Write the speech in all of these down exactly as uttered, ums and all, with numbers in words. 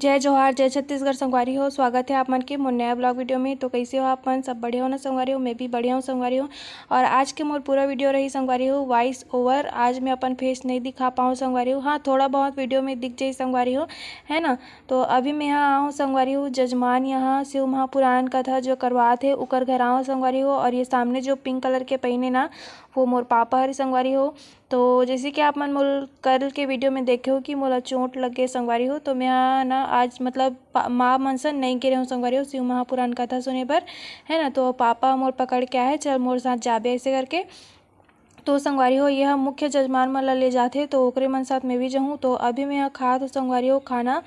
जय जोहार, जय छत्तीसगढ़ संगवारी हो। स्वागत है आप मन के मोर नया ब्लॉग वीडियो में। तो कैसे हो आप मन? सब बढ़िया हो ना संगवारी हो? मैं भी बढ़िया हूँ संगवारी हो। और आज के मोर पूरा वीडियो रही संगवारी हो वॉइस ओवर। आज मैं अपन फेस नहीं दिखा पाऊँ संगवारी हो। हाँ, थोड़ा बहुत वीडियो में दिख जाई संगवारी हो, है ना। तो अभी मैं यहाँ आऊँ संगवारी हो, जजमान यहाँ शिव महापुराण कथा जो करवात हे ओकर घर आऊँ संगवारी हो। और ये सामने जो पिंक कलर के पहिने ना, वो मोर पापा हरे संगवारी हो। तो जैसे कि आप मन मोल कल के वीडियो में देखे हो कि मोला चोट लग गए संगवारी हो, तो मैं ना आज मतलब पा-, माँ मन सन नहीं गे रहे हूँ संगवारी हो शिव महापुराण कथा सुने बर, है ना। तो पापा मोर पकड़ के आए, "चल मोर साथ जाबे," ऐसे करके। तो संगवारी हो, यह मुख्य जजमान मन ला ले जाथे, तो ओकरे मन साथ मैं भी जाहूँ। तो अभी मैं यहाँ खात हूँ संगवारी हो खाना,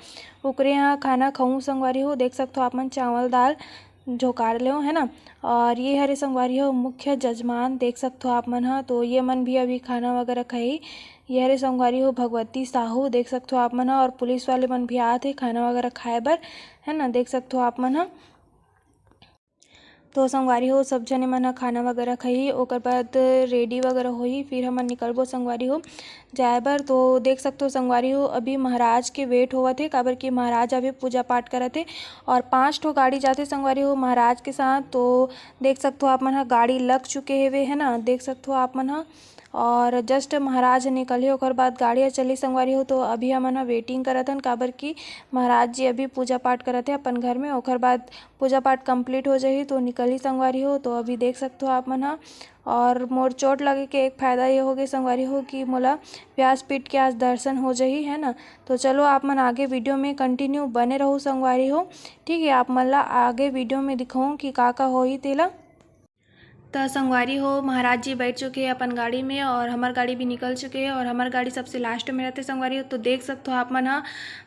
ओकरे यहाँ खाना खाऊँ संगवारी हो। देख सकथो आप मन चावल दाल झोकार लेव, है ना। और ये हरे संगवारी हो मुख्य जजमान, देख सकथो आप मन ह। तो ये मन भी अभी खाना वगैरह खाही। ये हरे संगवारी हो भगवती साहू, देख सकथो आप मन ह। और पुलिस वाले मन भी आत हे खाना वगैरह खाए बर, है ना, देख सकथो आप मन ह। तो संगवारी हो, सब झने मन ह खाना वगैरह खाही, ओकर बाद रेडी वगैरह होही, फिर हमन निकलबो संगवारी हो जाए बर। तो देख सकथो संगवारी हो, अभी महाराज के वेट होवत हे, काबर कि महाराज अभी पूजा पाठ करत हे और पाँच ठो गाड़ी जाथे संगवारी हो महाराज के साथ। तो देख सकथो आप मन ह गाड़ी लग चुके हेवे, है ना, देख सकथो आप मन ह। और जस्ट महाराज निकलही, ओकर बाद गाड़ी ह चलही संगवारी हो। तो अभी हमन ह वेटिंग करत हन, काबर कि महाराज जी अभी पूजा पाठ करत हे अपन घर में, ओकर बाद पूजा पाठ कंप्लीट हो जाही तो निकलही संगवारी हो। तो अभी देख सकथो आप मन ह। और मोर चोट लगे के एक फायदा ये हो गए संगवारी हो कि मोला व्यासपीठ के आज दर्शन हो जाही, है ना। तो चलो आप मन आगे वीडियो में कंटिन्यू बने रहू संगवारी हो, ठीक है। आप मन ला आगे वीडियो में दिखाऊँ कि का का होही तेला। त संगवारी हो, महाराज जी बैठ चुके हैं अपन गाड़ी में और हमार गाड़ी भी निकल चुके हैं और हमार गाड़ी सबसे लास्ट में रहते संगवारी हो। तो देख सकथो आप मन ह,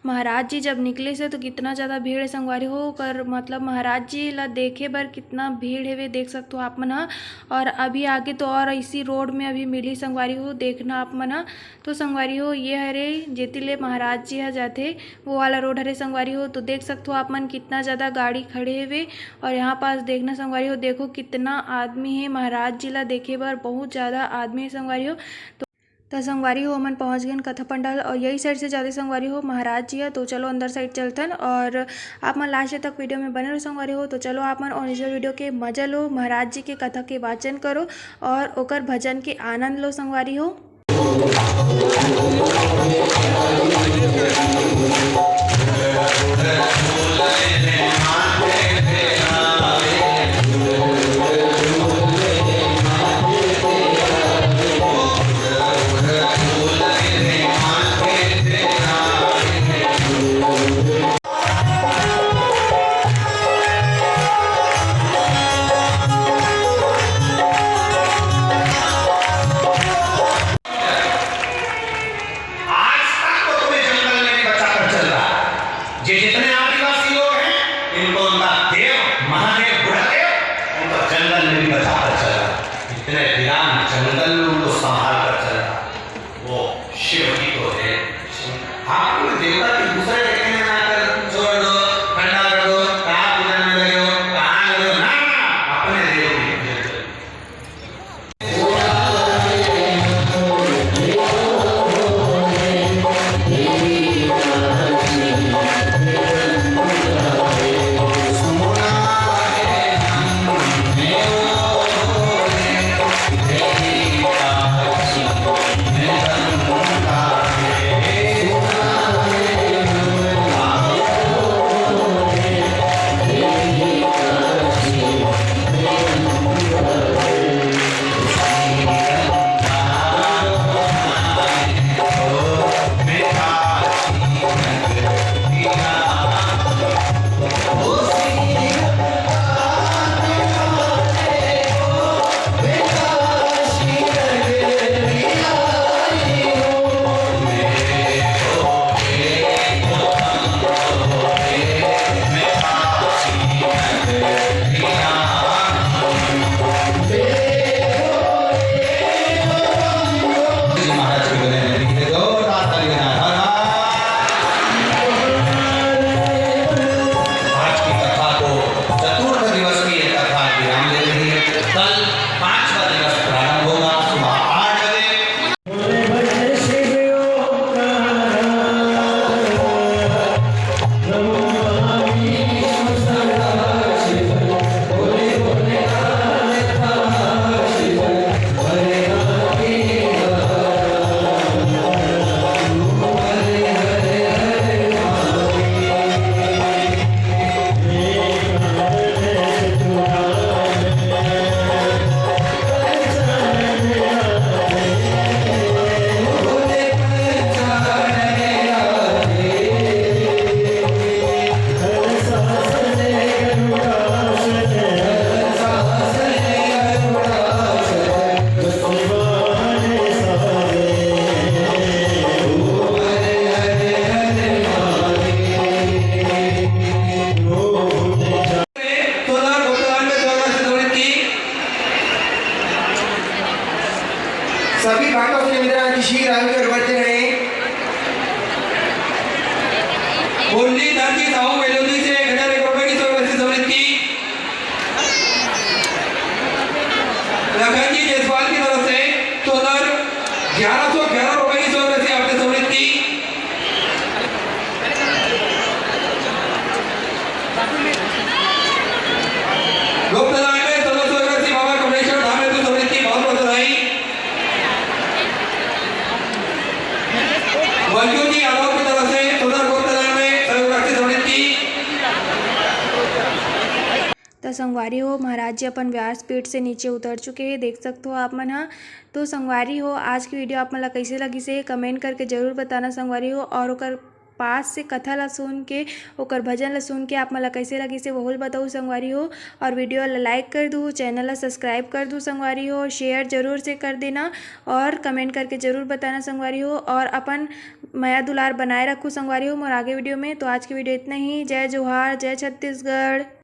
महाराज जी जब निकले से तो कितना ज़्यादा भीड़ है संगवारी हो, ओकर मतलब महाराज जी ला देखे बर कितना भीड़ हेवे, देख सकथो आप मन ह। और अभी आगे तो और इसी रोड में अभी मिली संगवारी हो, देखना आप मन ह। तो संगवारी हो, ये हरे जेती ले महाराज जी ह जाथे, वो वाला रोड हरे संगवारी हो। तो देख सकथो आप मन कितना ज़्यादा गाड़ी खड़े हेवे। और यहाँ पास देखना संगवारी हो, देखो कितना आदमी हे महाराज जी ला देखे बर, बहुत ज़्यादा आदमी हे संगवारी हो। तो त संगवारी हो, हमन पहुँच गए कथा पंडाल और यही साइड से जाते संगवारी हो महाराज जी ह। तो चलो अंदर साइड चलथन और आप मन लास्ट तक वीडियो में बने रहो संगवारी हो। तो चलो आप मन ओरिजिनल वीडियो के मजा लो, महाराज जी के कथा के वाचन करो और ओकर भजन के आनंद लो संगवारी हो। आज तक तो तुम्हें जंगल में भी बचाकर चल रहा है। ये जितने आदिवासी लोग हैं, इनको उनका देव, महादेव, बुढ़ादेव, उनको जंगल में भी बचाकर चल रहा है। इतने वीरान जंगल में उनको संभाल कर चल रहा है। वो शिव ही तो है। आप कोई देवता की दूसरे देखे में ना कर, छोड़ दो, ठंडा कर दो, कहाँ पूजन में लगे हो, कहाँ लगे हो, ना, ना, अपने देव की पूजन करो। मुरली धर जी साहू मेलोदी से एक हजार एक रुपए की सोलह राशि समर्पित की। लखन जी जायसवाल की तरफ से सोलह, ग्यारह सौ ग्यारह रुपए की सोलह राशि आपने समर्पित की। गुप्तदान में सोलह सौ एक राशि बाबा कमलेश्वर धाम हेतु समर्पित की, बहुत बहुत बधाई। मंजू जी यादव की तरफ से सोलह गुप्तदान में सोलह राशि समर्पित की। तो संगवारी हो, महाराज जी अपन व्यासपीठ से नीचे उतर चुके हैं, देख सकते हो आप मन ह। तो संगवारी हो, आज की वीडियो आप मन ला कैसे लगिस हे, कमेंट करके जरूर बताना संगवारी हो। और ओकर पास से कथा ला सुन के, ओकर भजन ला सुन के आप मन ला कैसे लगिस हे, वहू ल बताऊ संगवारी हो। और वीडियो ला लाइक कर दू, चैनल ला सब्सक्राइब कर दू संगवारी हो, शेयर जरूर से कर देना और कमेंट करके जरूर बताना संगवारी हो। और अपन मया दुलार बनाए रखू संगवारी हो मोर आगे वीडियो में। तो आज की वीडियो इतना ही। जय जोहार, जय छत्तीसगढ़।